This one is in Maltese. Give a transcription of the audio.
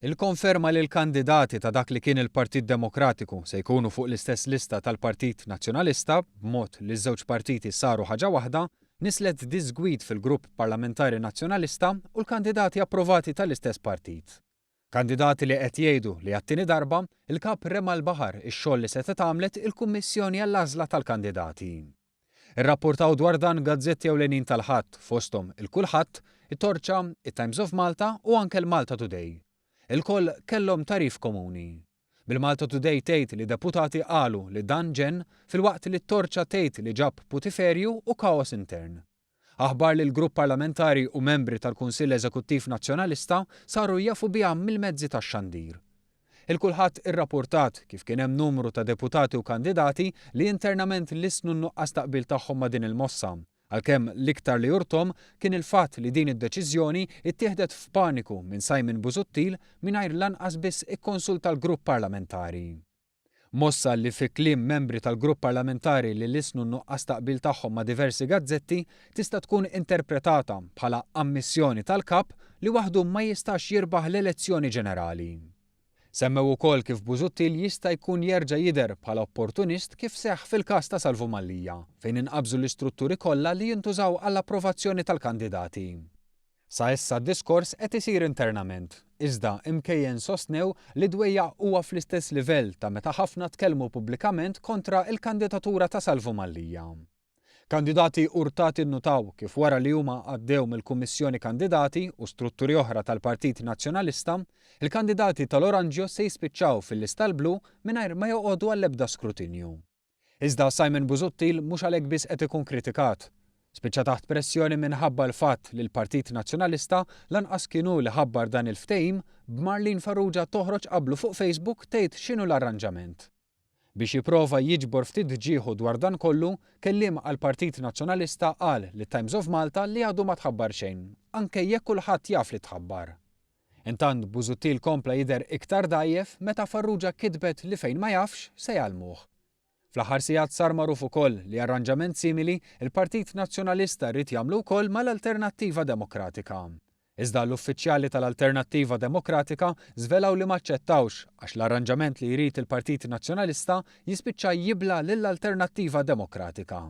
Il-konferma li l-kandidati ta' dak li kien il-Partit Demokratiku se jkunu fuq l-istess lista tal-Partit Nazzjonalista, b'mod li ż-żewġ partiti saru ħaġa waħda, nisslet diżgwid fil-Grupp Parlamentari Nazzjonalista u l-kandidati approvati tal-istess partit. Kandidati li qed jgħidu li għat-tieni darba, il-Kap rema l-baħar ix-xogħol li setgħet għamlet il-Kummissjoni għall-għażla tal-kandidati. Irrappurtaw dwar dan gazzetti ewlenin tal-Ħadd, fosthom il-Kullħadd, it-Torċa, it-Times of Malta u anke l-Malta Today. Ilkoll kellhom tagħrif komuni. Bil-Malta Today tgħid li deputati qalu li dan ġenn filwaqt li t-Torċa tgħid li ġab putiferju u kaos intern. Aħbar li l-Grupp Parlamentari u membri tal-Kunsill Eżekuttiv Nazzjonalista saru jafu biha mill-mezzi tax-xandir. Il-Kulħadd irrapurtat kif kien hemm numru ta' deputati u kandidati li internament lissnu n-nuqqas ta' qbil tagħhom ma' din il-mossa, għalkemm l-iktar li urthom kien il-fatt li din id-deċiżjoni ttieħdet f'paniku minn Simon Busuttil mingħajr lanqas biss ikkonsulta l-grupp parlamentari. Mossa li fi kliem membri tal-grupp parlamentari li lissnu n-nuqqas ta' qbil tagħhom ma' diversi gazzetti tista' tkun interpretata bħala ammissjoni tal-Kap li waħdu ma jistax jirbaħ l-elezzjoni ġenerali. Semmew ukoll kif Busuttil jista' jkun jerġa' jidher bħala opportunist kif seħħ fil-każ ta' Salvu Mallia fejn inqabżu l-istrutturi kollha li jintużaw għall-approvazzjoni tal-kandidati. Sa issa d-diskors qed isir internament, iżda imkejjen sostnew li d-dwejjaq huwa fl-istess livell ta' meta ħafna tkellmu pubblikament kontra l-kandidatura ta' Salvu Mallia. Kandidati urtati nnutaw kif wara li huma għaddew mill-Kummissjoni Kandidati u strutturi oħra tal-Partit Nazzjonalista, il-kandidati tal-oranġjo se jispiċċaw fil-lista l-blu mingħajr ma joqogħdu għall-ebda skrutinju. Iżda Simon Busuttil mhux għalhekk biss qed ikun kritikat. Spiċċa taħt pressjoni minħabba l-fatt li l-Partit Nazzjonalista lanqas kien hu li ħabbar dan il-ftehim, b'Marlene Farrugia toħroġ qablu fuq Facebook tgħid x'inhu l-arranġament. Biex jipprova jiġbor ftit ġieħu dwar dan kollu, kelliem għall-Partit Nazzjonalista qal lit-Times of Malta li għadu ma tħabbar xejn, anke jekk kulħadd jaf li tħabbar. Intant Busuttil kompla jidher iktar dgħajjef meta Farrugia kitbet li fejn ma jafx se jgħallmuh. Fl-aħħar sigħat sar magħruf ukoll li arranġament simili l-Partit Nazzjonalista ried jagħmlu wkoll mal-Alternattiva Demokratika. Iżda l-uffiċjali tal-Alternattiva Demokratika żvelaw li m'aċċettawx għax l-arranġament li jrid il-Partit Nazzjonalista jispiċċa jibla' lill-Alternattiva Demokratika.